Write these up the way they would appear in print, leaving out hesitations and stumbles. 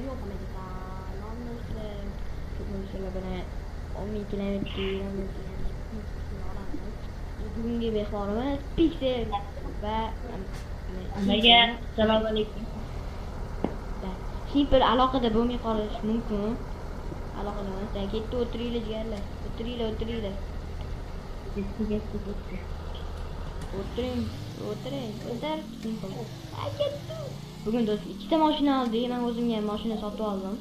Yo'q, salom do'stlar. Bugun sizlar bilan 10 kilometr olamiz. Bugungi mehmonimiz Pixel va Hammaga assalomu alaykum. Simple aloqada bo'lmay qolish mumkin. Aloqada bo'lmasdan ketdi, o'tiringlar jigarlar. O'tiringlar, o'tiringlar. Ketdi. O'tiring, o'tiring, o'tir Simple. Ha, ketdi. Bugun do'stlar ikkita mashina oldik. Men o'zimga ham mashina sotib oldim.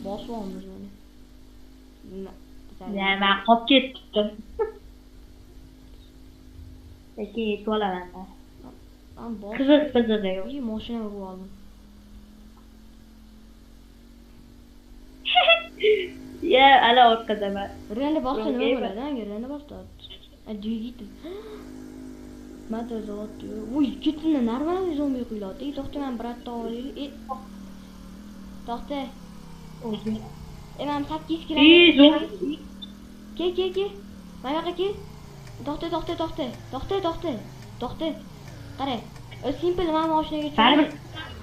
Bosyapmiz mana. Ya, men qolib ketdim. Lekin yetib olaman. Ben bos. Qiziq qizig'i yo'q. İyi mashina urib oldim. Ya, ala orqadaman. Reni bosdi nima Okey, bo'ladi? Anga reni bosdi. Dvigatelь. Nimadir zavod. Uy, ketdi, нормальный zombi quyiladi. To'xta, men bratni olaylik. To'xta. Men 8 kilometr. Zombi. Kel, kel, kel. Mana yoqqa kel. To'xta, to'xta, to'xta. To'xta, to'xta. To'xta. Qara. Simple men mashinaga Baribir.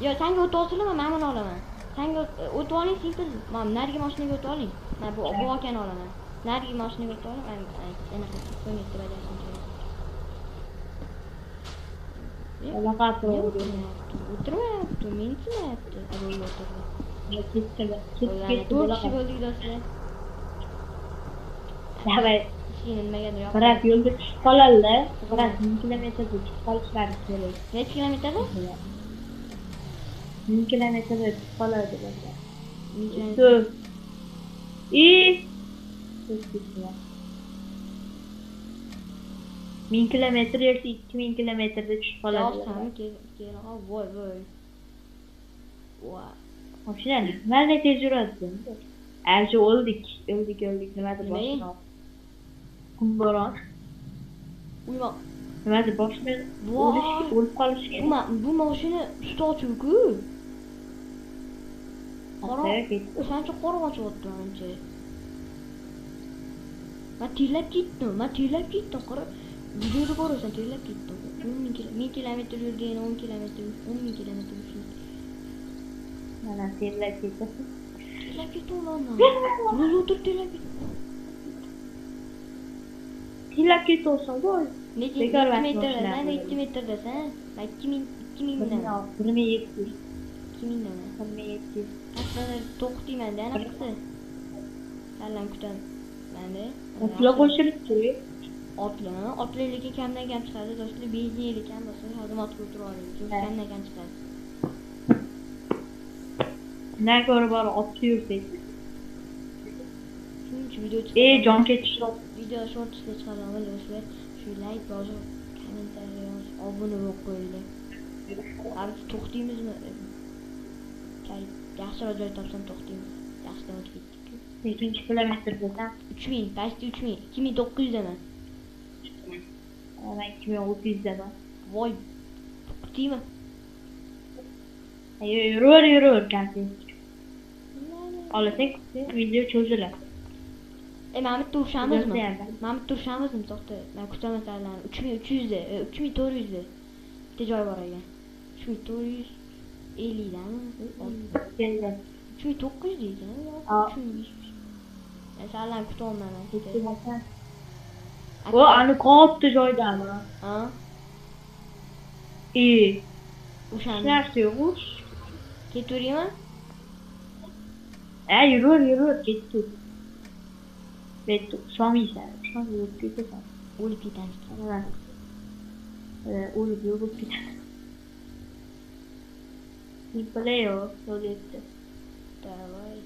Yo, sanga o'tib olsinmi? Men buni olaman. Sanga o'tib oling Simple. Men narigi mashinaga o'tib oling. Men bu akani olaman. Narigi mashinaga o'tib oling. Men anaqa ko'nikdi bajarishim kerak. Aloqa O'tirmayapti. O'tirmayapti, mensimayapti. Rolga o'tirdi. Ketdi, ketdi. 4 kishi bo'ldik do'stlar. Davay. Ishini nimagadir yoqdi. Biroq yo'lda tushib qoladilar. Biroq 1000 kilometrda tushib qolishlari kerak. Necha kilometrda? 1000 kilometrda tushib qoladi bular. 1000 kilometr. I 1000 kilometr yoki 2000 kilometrda tushib qoladi. Yo'qsami? Kel, voy voy. Voy. Mashina nimani tez yuradi? Aja o'ldik, o'ldik, o'ldik. Nimadir boshini. Qumboron. Uyma. Nimadir boshini o'lib qolish kerak. Bu mashina suti ochuv-ku. Qora. O'shancha qora ochyapti ancha. Men terlab ketdim, men terlab ketdim. Qara, videoda ko'rasan, terlab ketdim. 10 kilometr yurgan, 10 kilometr, 10 kilometr yurgan. Mana terlab ketdim. Terlab ketdim ulan. Rul o'tirib terlab ketdim. Terlab ketolsam, voy. Necha metrda? Necha metrdasan? Men 2000 dan. 1700. 2000 dan. 1700. Aslida to'xtayman-da, anaqasi. Sallam kutaman. Menda. Otlar qo'shilib turing. Otlar, otlar lekin kamdan kam chiqadi do'stlar, benzin kam bo'lsa, hozir otga o'tirib olaylik. Chunki kamdan kam chiqadi. Na ko'ra bor otga yursak. Shuncha video chiqadi. Jon ketish. Video shortsda chiqaraman do'stlar. Shu like bosib, kommentariy yozib, obuna bo'lib qo'yinglar. Hali to'xtaymizmi? Yaxshiroq joy topsam to'xtaymiz. Yaxshidan o'tib ketdik-ku. Nechinchi kilometrdasan? 3000, pastda 3000, 2900 daman. Men 2600 daman. Voy, to'xtaymi? Yuraver, yuraver, kontent. Olasak, video cho'ziladi. Mana bitta urishamizmi? Mana bitta urishamizmi? To'xta, men kutaman sizlarni. 3300 da, 3400 da. Bitta joy bor ekan. 3450 dami? 3900 ekan. 3500. Men sizlarni kutyapman. O, ani katta joydami? Ha? O'shani. Narsa yo'q. Ketaveraymi? Yuraver, yuraver, ketdi. Ketdi, usholmaysan, usholmay yurib ketasan. O'lib ketamiz. O'lib yurib ketamiz. Simple yo'q, yo'l yetdi. Davay.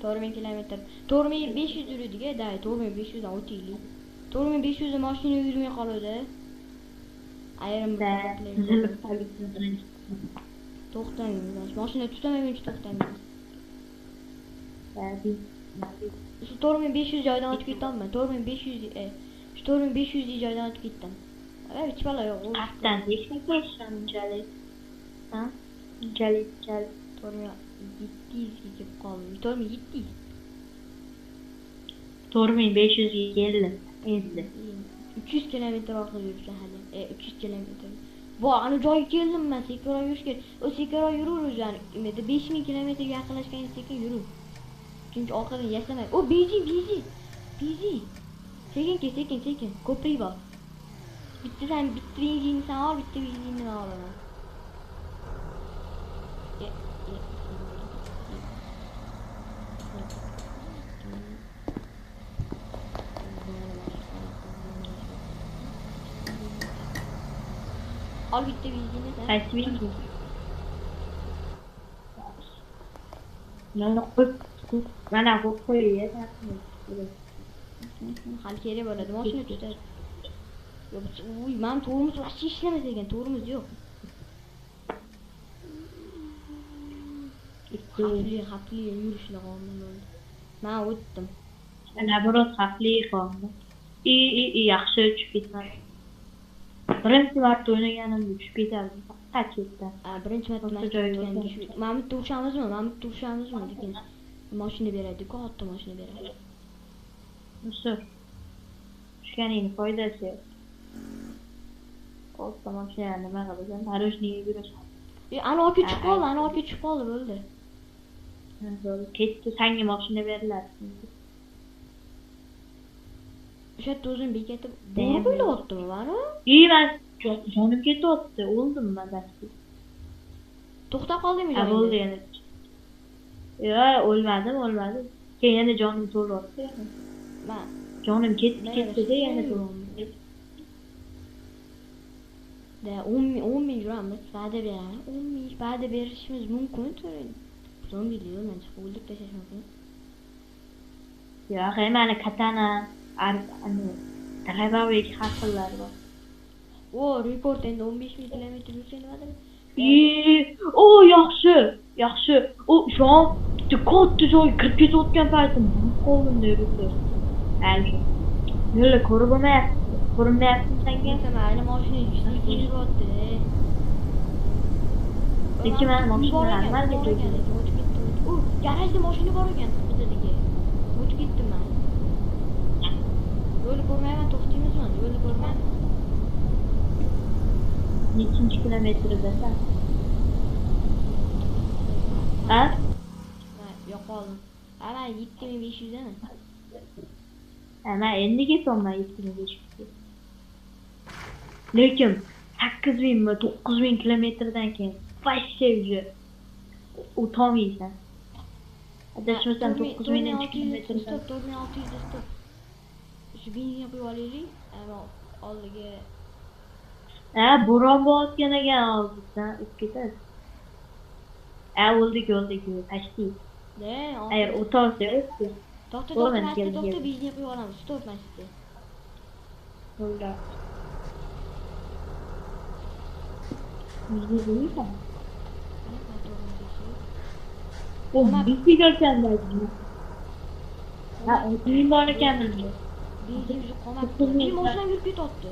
4000 kilometr. 4500 yurdik-a, day, 4500 dan o'taylik. 4500 da mashina yurmay qoladi. Ayrim to'xtamaymiz. Mashina tutamaguncha to'xtamaymiz. Shu 4500 joydan o'tib ketdimmi? 4500, shu 4500 joydan o'tib ketdim. Hech balo yo'q. Qatdan tekshirishdan unchalik. Ha? Unchalik, unchalik. 4700 ga kelib qoldim. 4700. 4500 ga keldim endi. 300 kilometr orqaga yuribsan hali. 300 kilometr. Vo, ana joyga keldim men, sekinroq yurish kerak. O sekinroq yuraver yani. Nimada 5000 kilometrga yaqinlashgan sekin yurur. Chunki orqadan yasamay. O benzin, benzin. Benzin. Sekin kel, sekin, sekin. Ko'prik bor. Bitta sen bitta benzinni sen ol, bitta benzinni men olaman. E, e, Ol bitta benzinni sen. Qaysi benzin? Mana qo'yib, mana qo'yib qo'y. Hali kerak bo'ladi. Mashina tutadi. Yo'q, uy, mana tormoz вообще ishlamas ekan, tormoz yo'q. Xavfli, xavfli yurishlar qoldi bo'ldi. Men o'tdim. Наоборот, xavfli qoldi. I, i, i, yaxshi tushib ketmadim. Birinchi marta o'ynaganimda tushib ketardim. Faqat chetdan. A, birinchi marta Boshqa mana joyi o'tganda yo'q. shu mana bu yerda urushamizmi? Mana bu yerda urushamizmi? Lekin mashina beradi-ku, katta mashina beradi. Yusuf. Tushganingni foydasi yo'q. Katta mashina nima qilasan? Дорожный ga yurasan. E, ana aka tushib Ha, qoldi, ana aka tushib qoldi, bo'ldi. Ha, bo'ldi. Ketdi, sanga mashina beriladi. O'sha yerda o'zini bekatib, Damn. bo'ri bo'layaptimi, mani? I, man jonim ketyapti. O'ldim man pastga. To'xtab qoldingmi Ha, bo'ldi joyingda? yana. Yo'q, o'lmadim, o'lmadim. Keyin yana jonim to'lyapti. Man Jonim ketdi, Mayli, ketdi-da, yana shunday. to'lyapti. Da 10 ming, 10 ming yuramiz, va'da beraman. 10 ming va'da berishimiz mumkin. Zombilar yo'ldan chiqib o'ldirib tashlash mumkin. Yo'q, mani katana, dробовик har xillari bor. O, rekord endi 15 ming kilometr yursang nimadir? I, o, yaxshi, yaxshi. O, shu an bitta katta joyga kirib ketayotgan paytim qoldim yuribdi. Shu. Yo'lda ko'rib bo'lmayapti. Ko'rinmayaptimi senga? Neyse, mayli, mashina sekin yuryapti. Lekin mani Uy mashina bor ekan, normal uy bor ekan, ketadi. lekin o'tib ketdi. U garajda mashina bor ekan bizadagi. O'tib ketdim man. Yo'lni ko'rmayman, to'xtaymizmi? Yo'lni ko'rmayman. Nechinchi kilometrdasan? Ha? Man yo'qoldim. Ha, man 7500 daman. Ha, man endi ketyapman 7500 ga. Lekin 8000 mi 9000 kilometrdan keyin вообще уже o'tolmaysan. Adashmasam 9000 kilometrdan. Стоп, 4600 стоп. Shu benzin quyib olaylik. Ama oldiga Ha, bo'ron bo'layotgan ekan hozirdan o'tib ketadi. Ha, o'ldik, o'ldik, почти. De, Agar o'tolsa o'tdi. To'xta, Bo'lmadi, to'xta, mana keldi, to'xta, keldi. benzin quyib olamiz. Стоп, mana shu yerda. Bo'ldi. Benzin quymaysan? Qani, motorni tekshirib. O, bitta ekan. Ha, 6000 bor ekan bunda. Benzin уже qolmabdi. 9000 Bir mashinam yurib ketyapti.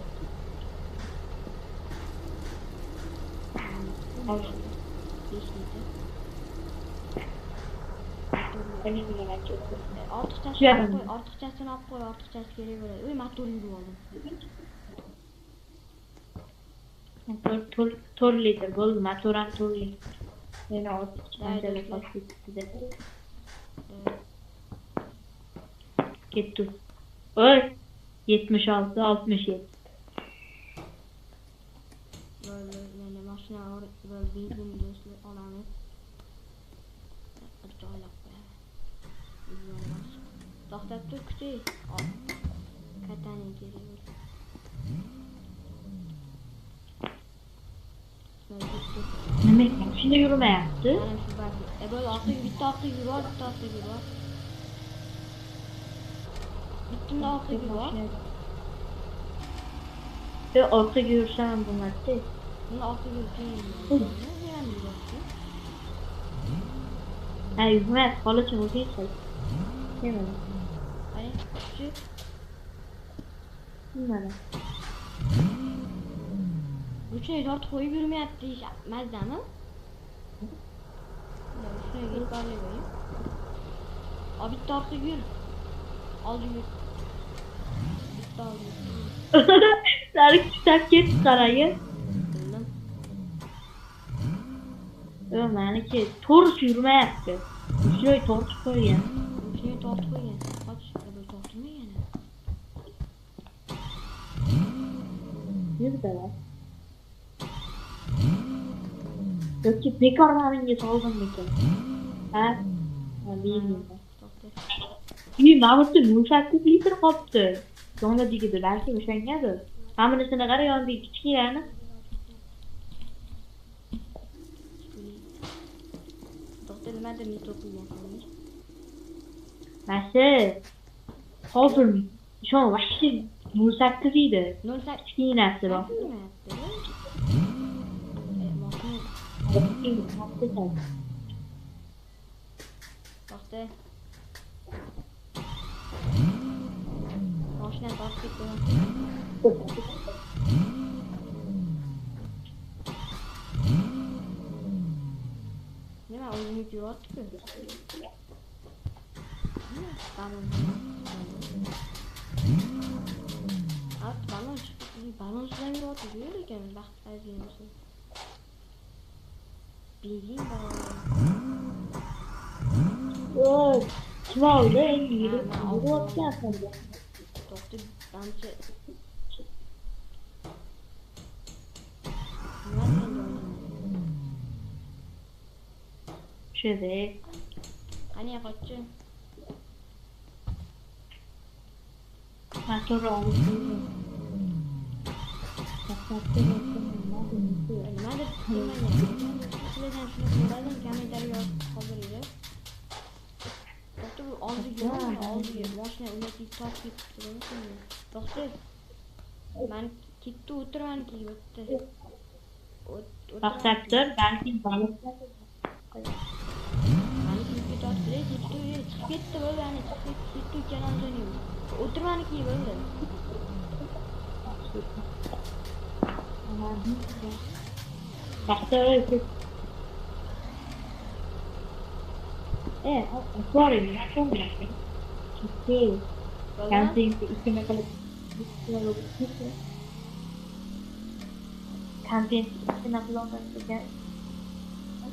Hozir. 5 litr. Ortiqchasini Tushadi. olib qo'y, ortiqchasini olib qo'y, ortiqchasi kerak bo'ladi. Uy, motor yurib oldim. Motor 4 litr bo'ldi, motor ham 4 litr. Yana ortiqcha Dai, qanchalik do'stlar. qolib ketdi deb. Ketdi. Oy, 76, 67. Bo'ldi, mana mashina bo'ldi, benzin do'stlar olamiz. Bir joylab qo'yaman. To'xtab tur, kutay. Ol. Kataning kerak bo'ldi. Mana ketdi. Nima mashina yurmayapti? Mana shu bak. E bo'ldi, orqaga bitta orqaga yubor, bitta orqaga yubor. Bitta orqaga yubor. E, orqaga yursam ham bo'lmasdi. Buni orqaga yursang nima yuborsin? Ha, yurmayapti, xolachim o'zing. Kelmadi. Qani, shu Mana. Ручной tortib qo'yib yurmayapti deyish mazzami? Shunga yetarli bo'ling. O bitta orqaga yur. Oldinga yur. Bitta Bitta oldim. Sari kuchtab ketdi qarang. Bildim. Maniki to'g'risi yurmayapti. Shunday tortib qo'ygan. Shunday tortib qo'ygan. Qoch, bir tortilmagan. Yurdilar. Yoki bekor menga soldimmikin? Ha? Bilmayman. Uy, mana bu yerda 0.8 litr qolibdi. Yonidagida balki o'shangadir. Mana bunisini qara, yonidagi kichkinani. To'xta, nimadir ne to'qilgan. Mana hozir shon vahshiy 0.8 edi. 0.8 kichkinasi bor. To'xta. Mashina tortib ketdi. Nima o'zini yuryapti-ku? Balon. Art balon chiqdi. Balon bilan yuryapti, lekin vaqt ozgina bo'lsa. Benzin bor. Voy, kim oldi endi yurayotgan sanga. To'xta, ancha nima bilan o'ynayman? Shuni. Qani qochchi? Motor olib qo'ydim. Nimadir tutilmagan. Sizlardan shuni so'radim, kommentariy yozib qoldiringlar. To'xta, bu oldiga yonmi? Oldiga mashina unaki tortib ketdi. To'xta. Men ketdi, o'tir manikiga bitta. To'xtab tur, balki baliq. Maniki tortib ketdi, chiqib ketdi, bo'ldi, ana chiqib ketdi, ikkalamiz o'ynaymiz. O'tir manikiga bo'ldi. To'xta, boring, nima qilib kontent ikkina qilolmas ekan.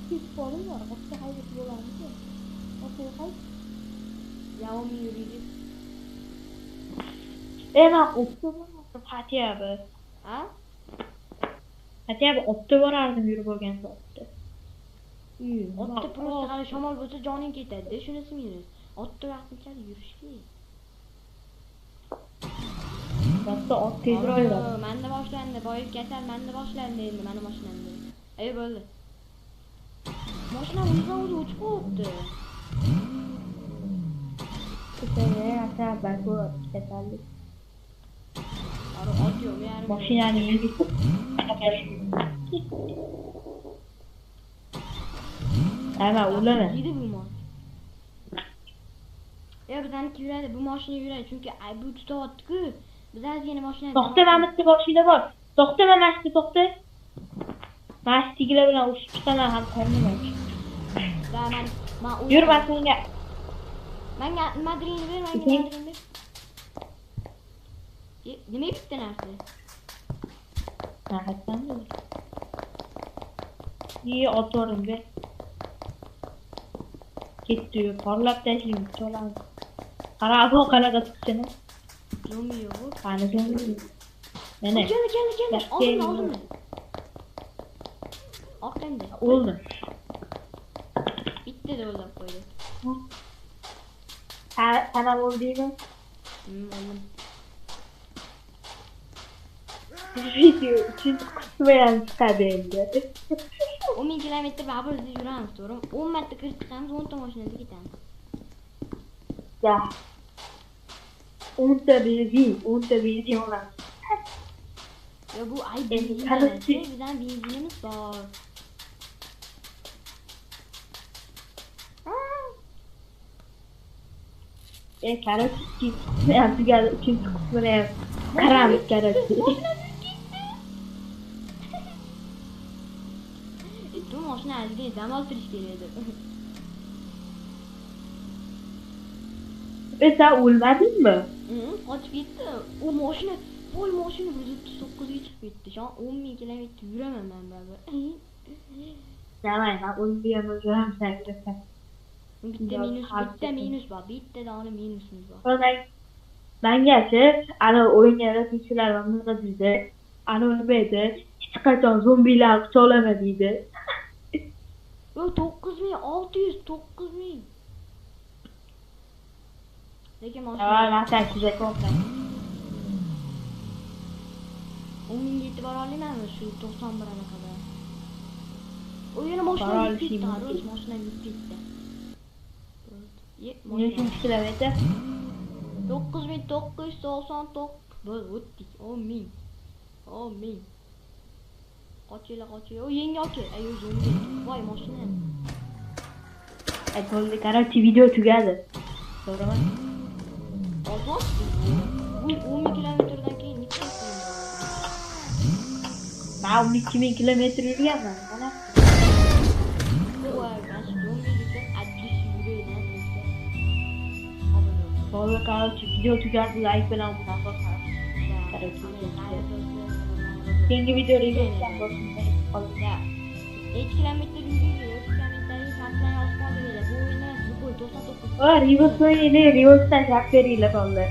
Ketib qoldinglar, qochsa haydab bo'larmiki? Orqaga qayt. Yavim yuriydi. Men otda borardim, хотя бы. Ha? Хотя бы otda borardim yurib bo'lganda otda. Otda prosta hali shamol bo'lsa joning ketadi-da, shunisi minus. Otda vaqtinchalik yurish kerak. Otda ot tezroq yuradi. Menda boshlandi, boyi kasal menda boshlandi endi, meni mashinamda. Ey bo'ldi. Mashina o'zidan o'zi o'chib qo'yibdi. Kasallik. Aro ot yo'q, yarim. Mashinani Ama o'lama. Yedi bu mol. Ya bizaniki yuradi, bu mashina yuradi, chunki bu tutyapti-ku. Biz ozgina mashina. To'xta, mana bitta mashina bor. To'xta, mana shu to'xta. Mana shu tigilar bilan urushib chiqaman ham qornim och. Da, men Yur, men senga. Menga nimadirni ber, menga nimadirni ber. Nima bitta narsa? Naqatdan ber. Iyi, otorim ber. Ketdi, porlab tashlaymiz, cholamiz. Qara, bu qanaqa chiqishini. Zombi yo'q. Qani zombi? Mana. Keldi, keldi, keldi. Oldimda, oldimda. Orqamda. O'ldim. Bitta da o'ldirib qo'ydi. Ha, sen ham o'ldingmi? O'ldim. Video uchinchi qismi ham chiqadi endi. 10.000 kilometr baribir biz yuramiz, to'g'rimi? 10 marta kirib chiqamiz, 10 ta mashinada ketamiz. Ya. 10 ta benzin, 10 ta benzin olamiz. Ya bu ay benzin emas, bizning benzinimiz bor. Короче, ikkinchi qismi ham tugadi, uchinchi qismini ham qaramiz, короче. Bu mashina ozgina dam oltirish kerak edi. Sen o'lmadingmi? Qochib ketdi. U mashina, voy mashina 139 ga chiqib ketdi. Shu 10 ming kilometr yuraman men baribir. Давай, man o'lmagan bo'lsam sen yurasan. Bitta Yo'q, minus, hali bitta minus bor. Bitta dona minusimiz bor. Mengachi ana o'yin yaratuvchilar bunaqa deydi. Ana nima edi? Hech qachon zombilar quchoqlama deydi. O 9600, 9000. Lekin Давай, mashina man seni kuzatyapman. 10 mingga yetib bora olamanmi shu 91 anaqada? O yana mashina Bora yurib ketdi, olishing Aruz mumkin. mashina yurib ketdi. Ye, mashina. Nechinchi kilometr? 9999 bo'ldi, o'tdik. 10 ming. 10 ming. Qochinglar, qochinglar. O yangi aka, ay zombi. Voy mashina. Ay, bo'ldi, короче, video tugadi. To'g'rimi? Ozod. Bu 10 ming kilometrdan keyin necha kun? Man 12 ming kilometr yurganman. Mana. Voy, mana shu zombi desa, adlish yuraydi, do'stlar. Obuna bo'ling. Bo'ldi, короче, video tugadi, like bilan obuna bosamiz. Короче, keyingi videoda ko'rishamiz. Да. Necha kilometr yurdik? Yoki kommentariy farqlarni yozib qoldiringlar. Bu o'yinda любой 99 O, reverse o'ynaylik, reversedan gap beringlar bo'ldi.